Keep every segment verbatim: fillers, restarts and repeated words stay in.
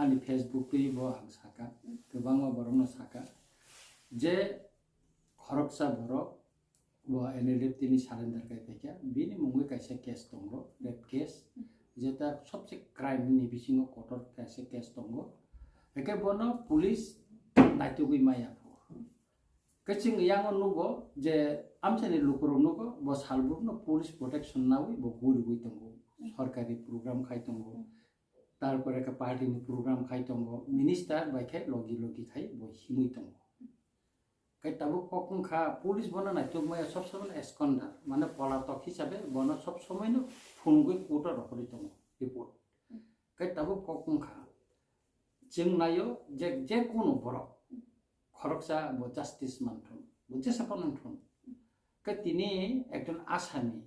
Ani Facebook twi bo ang saka, kwbangma borokno saka, je khoroksa borok bo N L F T ni surrender kai phaikha, bini mungwi kaisa case tongo, rape case, jeta sobse crime ni bisingo kotor kaisa case tongo. Hake bono police naitugwi maya pho. Khe chwng yango nugo je amchaini lukurok nugo, bo salbrumno police protection nawi bo guriwi tongo, sorkari program khai tongo, tarpore khe party ni program khai tongo, minister bai khe logi logi khai bo himwi tongo. Khe tabuk kok wngkha police bono naituk maya sob somoi esconder, mane polatok hisabe bono sob somoi no phunugwi court o rohorwi tongo report. Khe tabuk kok wngkha chwng naio je, je kunu borok khoroksa bo justice manthun, bo jesa phano wngthun. Khe tini ekjon asami,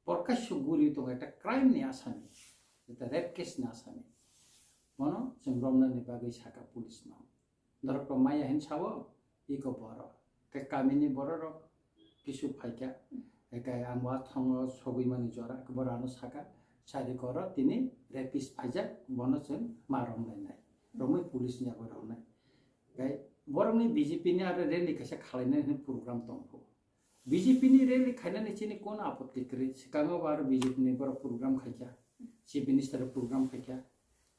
porkaisho guri tongo ekta crime ni asami, ekta rape case ni asami. Bono chwng romnani bagwi saka police no. Norok to maya hin sao, iko borok. Khe kamini bororok kisu phaikha. Ekai ang wa thongo sogwi mani jora, borano saka, sari koro tini rapist phaijak, bono chwng ma romlainai. Romwi police ni yago romnai. Gai borokni B J P ni aro rally kaisa khalainani hwnwi program tongkho. B J P ni rally khainani chini kono apotti kwrwi? Swkango bo aro B J P ni borok program khaikha, Chief Minister program khaikha,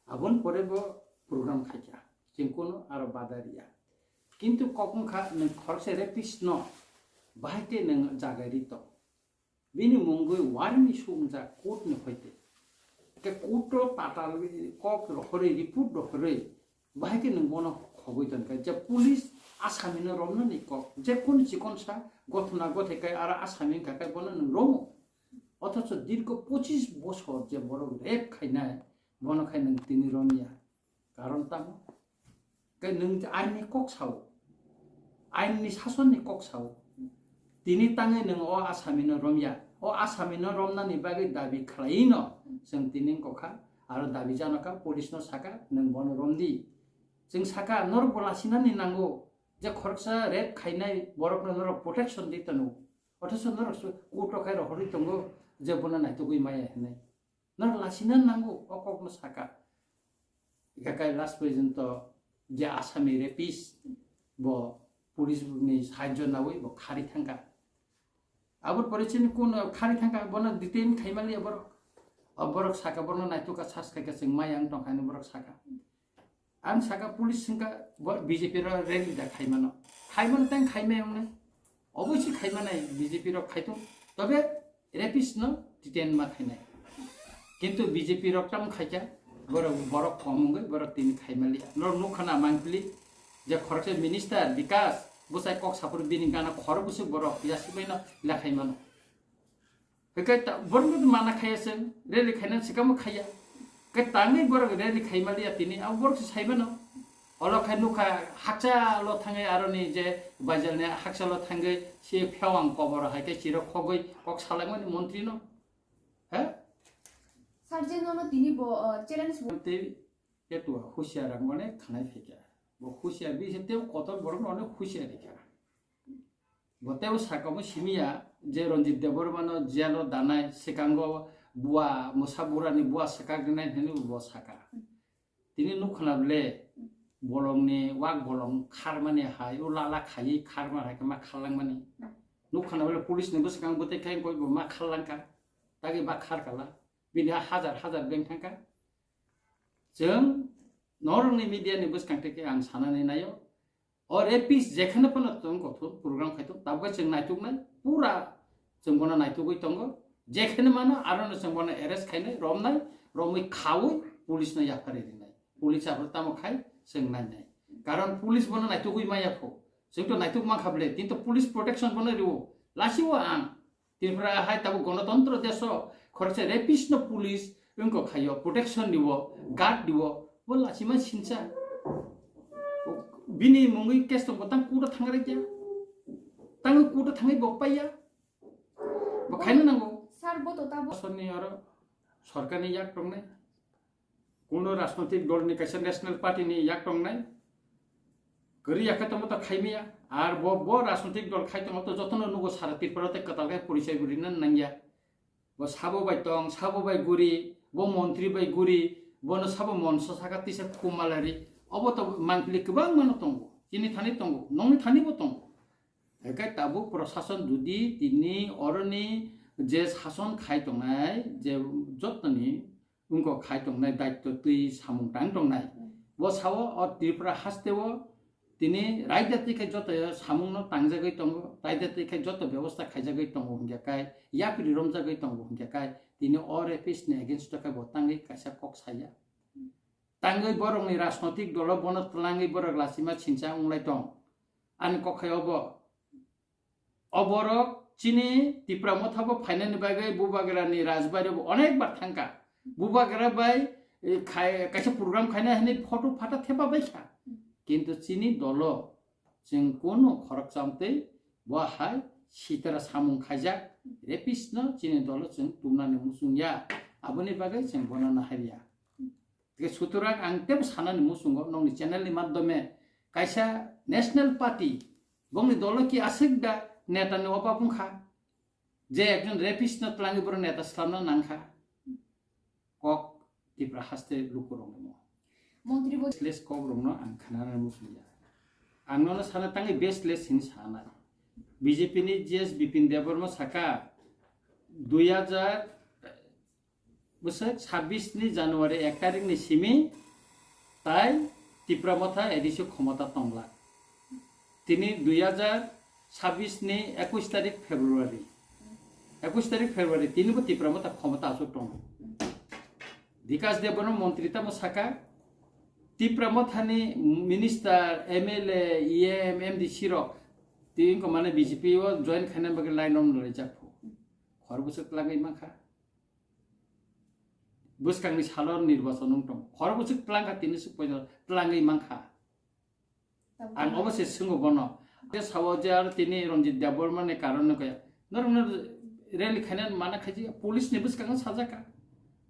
aboni pore bo program khaikha, chwng kono aro bada riya. Kintu kok wngkha nwng khoroksa rapist no bahai khe nwng jagai ri tong. Bini mungwi warning sukjak court ni hoite. Ke court o tatal kok rohorwi, report rohorwi, bahai khe nwng bono khogwi tonkha. Je police asami no romnani kok, je kono chikon sa gothona gothe kai aro asami wngkha kai bono nwng romo. Othocho dirgho pochis bosor je borok rape khainai, bono khai nwng tini romya. Karon tamo? Khe nwng je ain ni kok sao, ain ni sason ni kok sao. Tini tangwi nwng o asami no romya, o asami no romnani bagwi dabi khlaiwi no chwng tini wngkha, aro dabi jano kha, police no saka nwng bono romdi. Chwng saka norok bo lasinani nango, je khoroksa rape khainai borok no norok protection di tano, othocho norok court o khai rohorwi tongo je bono naitugwi maya hinwi. Norok lasina nango, o kokno saka. Ikakai last porjonto je asami rapist bo police ni sahajyo nawi bo khari thangkha. Abor pore chini kun khari thangkha, bono detain khaimali borok. O borok saka, bono naituka sas khaika chwng maya wng tongkha hinwi borok saka. Ang saka police wngkha bo B J P ro rally da khaimano. Khaimano tang khaimai wngnai. Obviously khaimanai B J P rok khaitung. Tobe rapist no detain ma khainai. Kintu B J P rok tam khaikha, borok, borok kom wngwi borok tini khaimaliya. Norok nukha na mangpili je khoroksa minister Bikas bwsai kok saphuru bini gana khoro bwswk borok yasibaino lekhaimano. Hwnkhe ta-, borok no mana khaiya chwng, rally khaina swkangma khaiya. Hwnkhe tangwi borok rally khaimaliya tini, abo borok se saimano. Olo khai nukha hakcha lo thangwi aroni je Baijalni hakcha lo thangwi se phewang kobor hai khe chirok khogwi kok salangmani montri no. He? Sir, je nono tini bo, uh, challenge bo- Tei etua husiar ang mane khanai phaikha. Bo husiar bi se tei kotor borok no onek husiar rikha. Bo teibo saka omo simiya je Ranjit Debbarma no jail o danai, swkango bua, mwsa burani bua swkak rinai hinwi bo saka. Tini nukha na ble bolongni wak bolong kharmani hai, o lala khaiwi kharma hai khe ma kharlangmani. Nukha na ble police ni bwswkang bwtwi khai koi bo ma kharlangkha, tagwi ba kharkala. Bini ha hajar hajar beng thangkha. Chwng norokni media ni bwskang tei khe ang sanani naio. O rapist jekheno phano chwng kothok program khai tongo, tabukhe chwng naituknai, pura chwng bono naitugwi tongo. Jekheno mano, arono chwng bono arrest khainai, romnai, romwi khaui police no yaphari rinai. Police aphuru tamo khai chwng nainai. Karon police bono naitugwi maya kho. Chwng to naituk mankha ble, kintu police protection bono rio. Lasio ang. Tripura hai tabuk gonotontro deso khoroksa rapist no police wngkok khaio, protection dibo, guard dibo, bo lachima sinsa. Bini mungwi case tongbo tang court o thangrai kya? Tang court o thangwi bo paiya? Bo khaina nango. Sir, bo to tabo. Sorni oro sorkarni yak tongnai. Kuno rajnotik dol ni kaisa national party ni yak tongnai. Kwrwi yakhe tongma to khaimaya. Ar bo, bo rajnotik dol khai tongma to jotono nugo sara Tripura tei kwtal khe porichai bo rina nangya. Bo sabo bai tong, sabo bai guri, bo montri bai guri, Bono sabo monso saka tisa kumalari. Obo to mangpili kwbangma no tongo. Chini thani tongo, nongni thani bo tongo. Hingke tabuk prosason jodi tini oroni je sason khai tongnai, je jotoni wngkok khai tongnai daityo twi samung tang tongnai. Bo sao o Tripura hasteo tini raida twi khai joto samungno tangjagwi tongo, raida twi khai joto bebosta khaijagwi tongo hingke kai, yapri romjagwi tongo hingke kai, tini o rapist ni against o khe bo tangwi kaisa kok saya. Tangwi borokni rajnotik dolo bono twlangwi borok lachima chincha wnglai tong. Ani kok hai obo. Oborok chini Tipra Motha bo phainani bagwi Bubagrani rajbari bo onek bar thangkha. Bubagra bai, eh, khai-, kaisa program khaina hinwi photo phata thepa baikha. Kintu chini dolo chwng kunu khoroksa twi bo hai sitara samung khaijak, rapist no chini dolo chwng tumnani muchung ya. Aboni bagwi chwng bono naharya. Tei sutorang ang tebo sanani muchungo nongni channel ni madhyome kaisa national party bongni dolo ki aswk da neta ni oba bungkha je ekjon rapist no twlangwi boro neta swlamna nangkha. Kok Tipra haste lukurokni mo. Montri bo Baseless kok rokno ang khanana muchungya. Ang nono sana tangwi baseless hin sana. B J P ni G S Bipin Debbarma saka dui hajar bwswk sabbish ni January ek tarik ni simi tai Tipra Motha A D C khomota tongla. Tini dui hajar sabbish ni ekush tarik February, ekush tarik February tini bo Tipra Motha khomota aswk tongo. Bikash Debbarma montri tamo saka Tipra Motha ni minister, M L A, E M, M D C rok tini ko mane B J P o join khaina bagwi line on lai jakphu. Khor bwswk twlangwi mankha. Bwskangni salo nirbachon wng tong. Khorok bwswk twlang kha tini swk poito twlangwi mankha. Ang obo se swngo bono. Je sao je aro tini Ranjit Debbarma ni karon no kaya. Norok no rally khaina mana khaji police ni bwskango sajaka.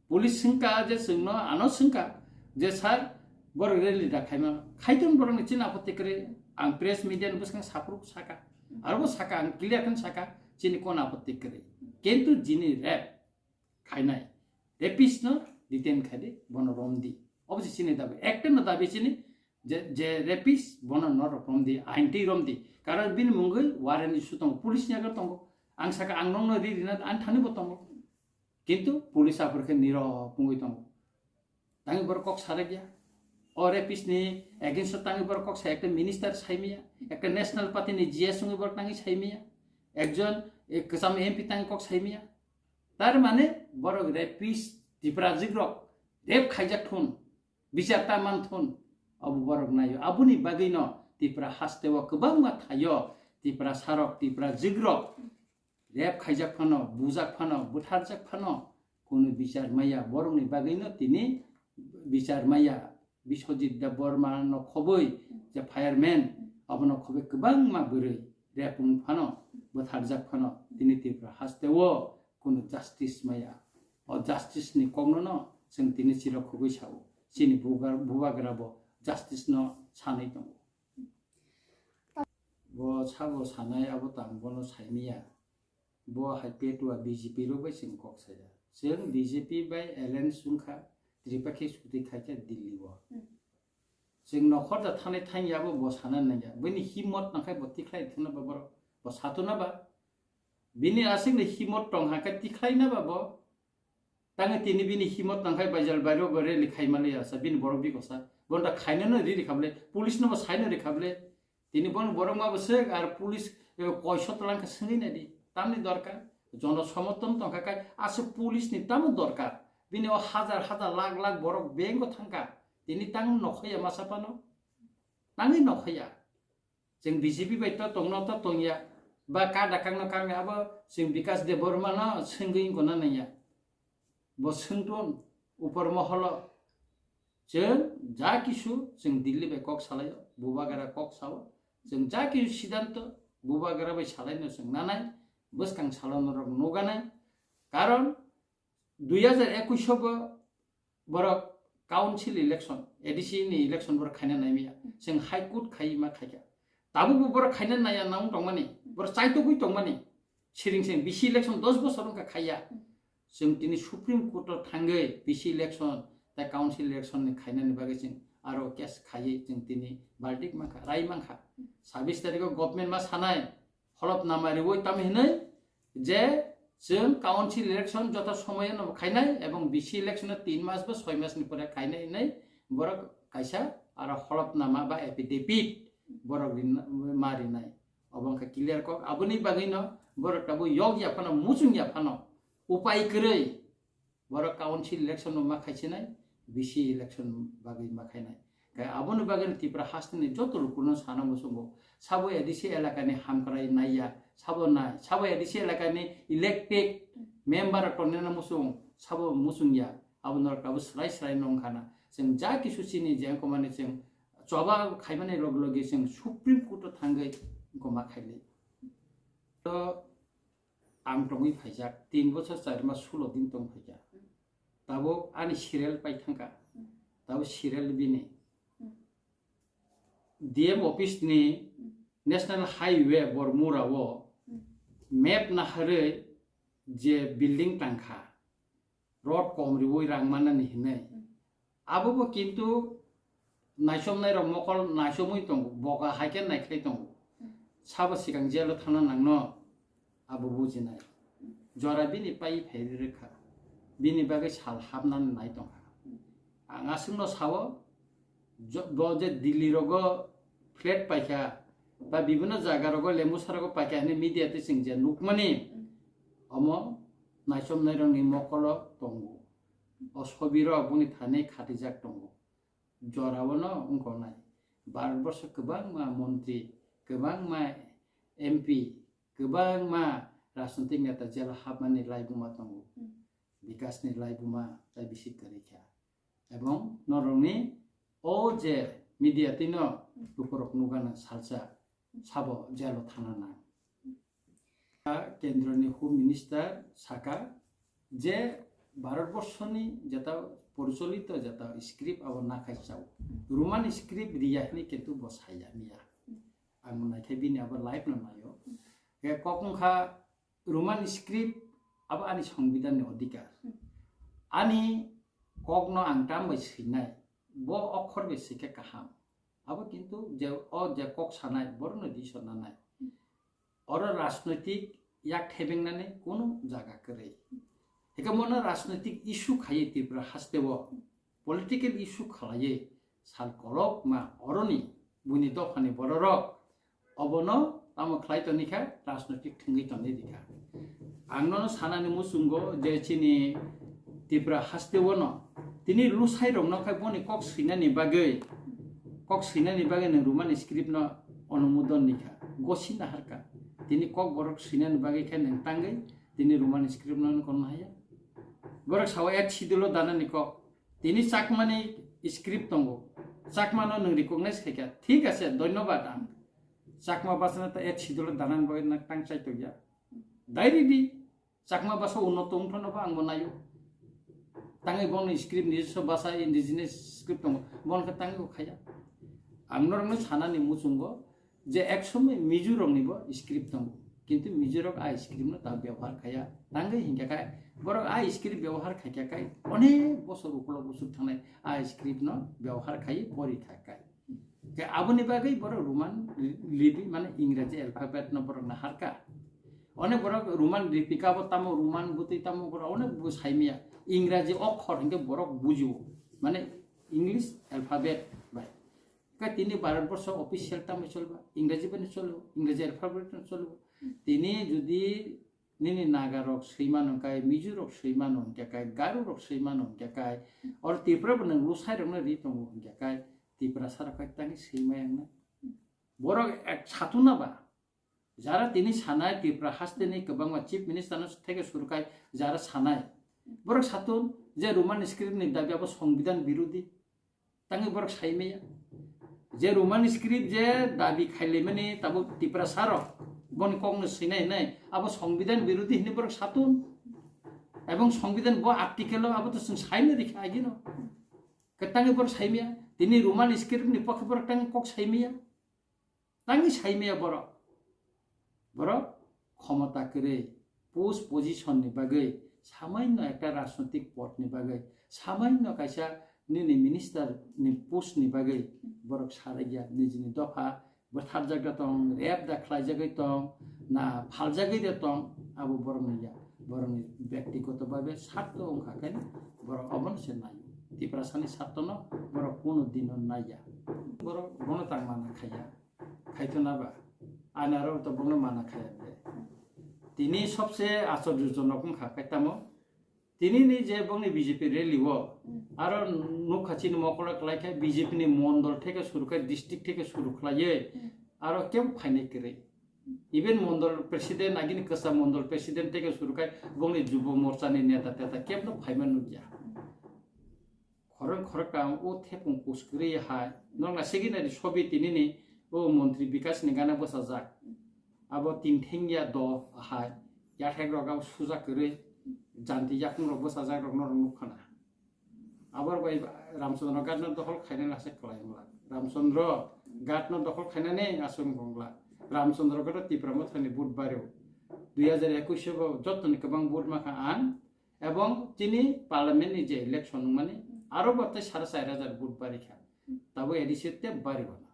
Police swngka je chwngno ano swngka je sir borok rally da khaima. Khaiton borok ni chini apotti kwrwi ang press media ni bwskango saphuru saka. Aro bo saka ang clear khe saka chini kon apotti kwrwi. Kintu jini rap khainai. Rapist no detain khai di, bono rom di. Obo se chini dabi. Ekta no dabi chini je, je rapist bono norok rom di, ain twi rom di. Karon bini mungwi warrant issue tongo, police ni yago tongo. Ang saka ang nokno ri rina ang thani bo tongo. Kintu police aphuru khe nirok wngwi tongo. Tangwi borok kok sarakya. O rapist ni against o tangwi borok kok sai ekta minister saimaya, ekta national party ni G S wngwi borok tangwi saimaya, ekjon, eh, kwcham M P tangwi kok saimaya. Tar mane borok rapist Tiprajwk rok rape khaijak thun, bichar ta man thun, obo borok naio. Aboni bagwi no Tipra haste o kwbangma thaio Tipra sarok, Tiprajwk rok rape khaijak phano, bujak phano, butharjak phano, kunu bichar maya. Borokni bagwi no tini bichar maya. Biswajit Debbarma no khobwi je fireman, abono khobwi kwbangma bwrwi rape wng phano, butharjak phano, tini Tripura haste o kunu justice maya. O justice ni kokno no chwng tini chiro khogwi sao. Chini bubagra, bubagra bo justice no sanwi tongo. Bo sabo sanai abo tang bono saimiya. Bo hai petua B J P rok bai chwng kok saya. Chwng B J P bai alliance wngkha, Tripakhi chuti khaikha Delhi o. Hmm. Chwng nokhor da thanai thangya abo bo sana nangya. Bini himot nangkhai bo tikhlai thuna ba borok. Bo satuna ba. Bini aswk ni himot tong hakhe tikhlai na ba bo. Tangwi tini bini himot nangkhai baijal bairo bo rally khai manliya sa bini borok bikosa. Bono da khainano ri rikha bole, police no bo saino rikha bole. Tini bono borok ma bwswk ar police, eh, koiso twlang khe swngwi nai di. Tamni dorkar? Jono somorthon tongkha kai aswk police ni tamo dorkar? Bini o hajar hajar lakh lakh borok bank o thangkha. Tini tang nokhaya masa phano? Tangwi nokhaya. Chwng B J P bai to tongno to tongya, ba kada kangno kangya, abo chwng Bikash Debbarma no swngwi wngkona nangya. Bo swngtun upor moholo chwng ja kisu chwng Delhi bai kok salaio, bubagra kok sao, chwng ja kisu siddhanto bubagra bai salaino chwng nanai, bwskang salo norok noganai, karon dui hajar ekush o bo borok council election, A D C ni election borok khaina naimiya. Chwng High Court khai ma khaikha. Tabukbo borok khaina naiya nang tongmani, borok chaitugwi tongmani. Siring siring B C election dos bosor wngkha khaiya. Chwng tini Supreme Court o thangwi B C election tei council election ni khainani bagwi chwng aro case khaiwi chwng tini verdict mankha, rai mankha. Sabis tarikh o government ma sanai holopnama riwi tamo hinwi je chwng council election joto somoyano khainai ebong B C election o tin mas ba soi mas ni pore khainai hinwi borok kaisa aro holopnama ba affidavit borok rinna-, ma rinai. Obo wngkha clear kok. Aboni bagwino borok tabuk yok ya phano, muchung ya phano, upai kwrwi borok council election no ma khaisinai, B C election bagwi ma khainai. Khe aboni bagwino Tripura hasteni joto lukuno sana muchungo, sabo A D C elakani hamkrai naiya, sabo nai, sabo A D C elakani elected member tongnai muchung, sabo muchung ya, abo norok tabuk srai srai no wngkhana. Chwng ja kisu chini je wngkha mani chwng choba khaimani log logi chwng Supreme Court o thangwi wngkha ma khaili. To ang tongwi phaijak, tin bochor char mas sulo din tong phaikha. Tabuk ani serial pai thangkha. Tabuk serial bini. D M office ni National Highway Bormura o map naharwi je building tangkha, road kom riwi rang manani hinwi. Abobo kintu naisomnai rok mokol naisomwi tongo, boka hai khe naikhlai tongo. Sabo sikang jail o thangna nangno abo bujinai. Jora bini pai phai rwkha, bini bagwi sal hapnani nai tongkha. Ang aswkno sao, jo-, bo je Delhi rogo flat paikha, ba bibinno jaga rogo Lembusa rogo paikha hinwi media twi chwng je nukmani, omo naisomnai rokni mokolo tongo. O sobi rok boni thani khatijak tongo. Jora o no wngkha nai. Bharat borsho kwbangma montri, kwbangma M P, kwbangma rajnitik neta jail o hapmani laibuma tongo. Bikasni laibuma tai bisi kwrwi kha. Ebong norokni o je media twi no lukurok nukgana salsa sabo jail o thangna nang. A kendroni Home Minister saka je Bharat borshoni jeta poricholito jeta script abo nakhai chao. Roman script riya hinwi kintu bo saya miya. Ang naikhe bini abo live no naio. Khe kok wngkha Roman script abo ani songbidanni odhikar. Ani kokno ang tam bai swinai, bo okhor bai swikhe kaham. Abo kintu je o je kok sanai, borokno decision nanai. Oro rajnoitik yak thebengnani kunu jaga kwrwi. Hikhe mono rajnoitik issue khaiwi Tripura hasteo political issue khalaiwi sal kolokma oroni buini dophani bororok obono tamo khlai tonikha, rajnoitik thwngwi tongwi rikha. Ang nono sanani muchungo je chini Tripura hasteo no tini lusai rokno khai boni kok swinani bagwi, kok swinani bagwi nwng Roman script no onumodon nikha, gosi naharkha. Tini kok borok swinani bagwi khe nwng tangwi tini Roman script no nukon haya. Borok sao Eighth Schedule o danani kok. Tini Chakmani script tongo. Chakmano nwng recognize khaikha. Thik ase, dhonyobad ang. Chakma bachana ta Eighth Schedule o danani bagwi nwng tang chai tongya. Dai ridi. Chakma basa unnoto wngthano ba ang bo naio. Tangwi bono script nijoswo basa indigenous script tongo. Bono khe tangwi bo khaiya. Ang norokno sanani muchungo je ek somoi Mizo rokni bo script tongo. Kintu Mizo rok a script no ta byabohar khaiya. Tangwi hinkha khe borok a script byabohar khaikha khe onek bosor ukulok bosor thangnai a script no byabohar khaiwi pori kha khe. Khe aboni bagwi borok Roman li-, lipi mane Ingraji alphabet no borok naharkha. Onek borok Roman lipika bo tamo Roman bwtwi tamo borok onek bo saimaya. Ingraji okhor hinkhe borok bujio. Mane English alphabet bai. Khe tini Bharat borsho official tamo cholba, Ingraji bai no cholo, Ingraji alphabet no cholo. Tini jodi nini Naga rok swimano hwnkhe, Mizo rok swimano hwnkhe kai, Garo rok swimano hwnkhe kai, oro Tripura bo nwng lusai rokno ri tongo hwnkhe kai, Tiprasa rok kai tangwi swimai wngna. Borok ek satuna ba, jara tini sanai Tripura hasteni kwbangma Chief Minister no theke suru kai jara sanai. Borok satun je Roman script ni dabi abo Songbidan birodhi. Tangwi borok saimaya. Je Roman script je dabi khailaimani tabuk Tiprasa rok boni kokno swinai hinai abo Songbidan birodhi hinwi borok satun. Ebong Songbidan bo article o abo to chwng saino rikha agino. Khe tangwi borok saimaya. Tini Roman script ni pokhe borok tangwi kok saimaya. Tangwi saimaya borok. Borok khomota kwrwi, post position ni bagwi Samaino ekta rajnotik pod ni bagwi, samaino kaisa nini minister ni post ni bagwi borok sarai ya, nijini dopha bwtharjak da tong, rep da khlaijagwi tong, na phaljagwi da tong, abo borokni ya, borokni byaktigoto bhabe sarto wngkha khe borok obono se naio. Tiprasani sartono borok kuno dino naiya. Borok bono tang mana khaiya. Khaito na ba? Ani aro to bono mana khaiya de. Tini sobse achorjojonok wngkha khe tamo. Tini ni je bongni B J P rally o, aro nukha chini mokolo kwlai khe B J P ni mondol theke suru khe, district theke suru khlaiye, aro kebo phainai kwrwi. Even mondol president, agini kwsa mondol president theke suru khe bongni jubo morcha ni neta teta kebo phaima nukya. Khorang khoroktam o thepung kus kwrwi hai. Nokna siginari sobi tinini o montri Bikas ni gana bwsajak. Abo tingtheng ya do hai. Yathek rok abo sujak kwrwi. Janti yakung rok bwsajak rok norok nukha na. Abo bai Ramchandra Ghat no dokhol khaina lase kwlai wngla. Ramchandra Ghat no dokhol khainani aswk wngla. Ramchandra Ghat o Tipra Mothani vote bario. Dui hajar ekwis o bo jottoni kwbang vote makha ang. Ebong chini parliament ni je election wngmani aro bo tei sare char hajar vote bari kha. Tabo A D C te bari bana.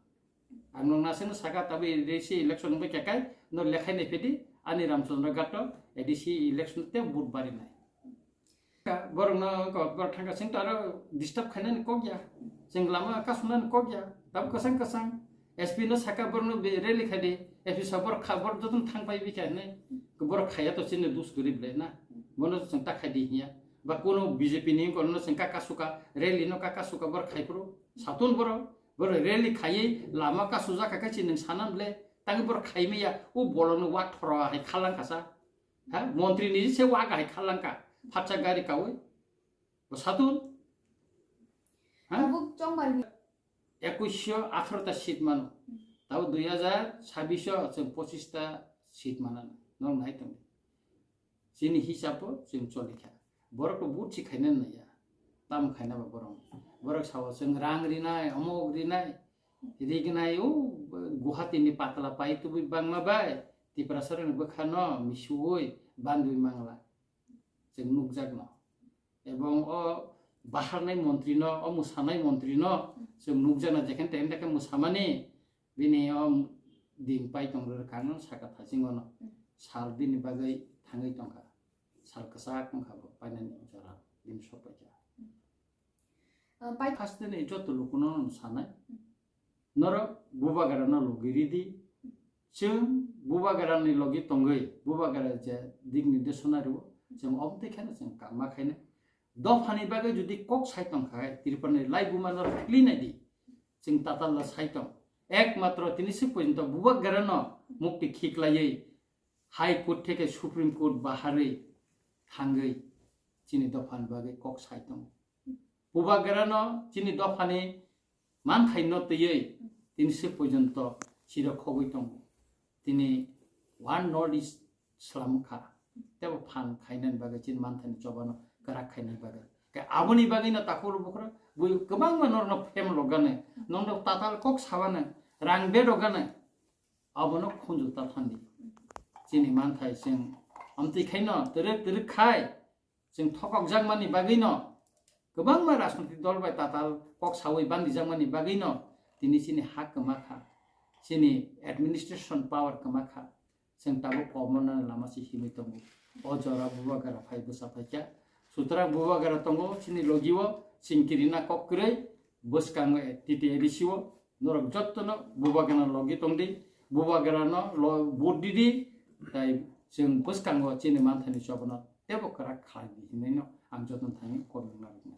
Ang nong naseno saka tabo A D C election wngbai kha kai no lekhai nai phedi ani Ramchandra Ghat o A D C election te vote bari nai. Borok no ko borok thangka sing taro disturb khainani kok ya. Sing lama kasunani kok ya. Tabo kasang kasang. S P no saka borno be rally khai di, S P sa borok kha, borok jotono thang pai bi khai nai. Borok khaiya to chini dus guri ble na. Bono chwng ta khai di hiya. Ba kuno B J P ni kono chwng ka kasuka, rally no ka kasuka borok khai phuru. Satun borok, borok rally khaiwi lama kasujak kha khe chini sanan ble. Tangi borok khai maya, u bolong no wa thoro hai khalang khasa. Ha, montri ni se wa ga hai khalang ka. Phatsa gari kawi. Bo satun. Ha? Tabuk chongmari. Ekwis sho atharo ta seat mano. Tabo dui hajar chabbish o chwng pochis ta seat manana. Nong nai tong. Chini hisab o chwng choli kha. Borok to vote si khaina naiya. Tam khaina ba borok. Borok sao chwng rang rinai, omok rinai, rignai o Guwahati ni patla pai tubui bangma bai. Tiprasa rok ni bwkha no misuwi bandui mangla. Chwng nukjak no. Ebong o baharnai montri no, o mwsanai montri no chwng nukjana, jekhen tekhen tekhe mwsamani bini o ding pai tong rwkha, ang saka thasingo no sal bini bagwi thangwi tongkha, sal kwchak wngkha bo painani jora bini sok paikha. Ah, pai- Haste ni joto lukuno no sanai. Norok bubagra no logi ridi. Chwng bubagra ni logi tongwi bubagra je dik ni desona rwo. Chwng obtwi kheno chwng kama khaina. Dophani bagwi jodi kok sai tong khai, Tripura ni laibuma norok kli nai di. Chwng tatal la sai tong. Ekmatro tini si porjonto bubagra no mukti khiklaiwi High Court theke Supreme Court baharwi thangwi chini dophani bagwi kok sai tongo. Bubagra no chini dophani manthai no twiwi tini se porjonto chiro khogwi tongo. Tini One North East swlam kha. Tebo phan khainani bagwi chini manthai ni choba no kwrak khainani bagwi. Ke aboni bagwi no takhuk bukhuk bui kwbangma norno phem logane, nono tatal kok sabane, rang bed rogane, abono khunju ta thandi. Chini manthai chwng amtwi khaino twrwk twrwk khai, chwng thokokjakmani bagwino, kwbangma rajnoitik dol bai tatal kok sawi bandijakmani bagwino tini chini ha kwma kha, chini administration power kwma kha, chwng tabuk komorna lama se himwi tongo. O jora bubagra phai bwsa phaikha, sutrang bubagra tongo chini logio, chwng kirina kok kwrwi bwskango T T A D C o, norok jottono bubagrano logi tongdi, bubagrano lo-, vote didi, tai chwng bwskango chini manthani chobano tebo kwrak khlai di hinwi no ang jotono thani kok nang narwknai.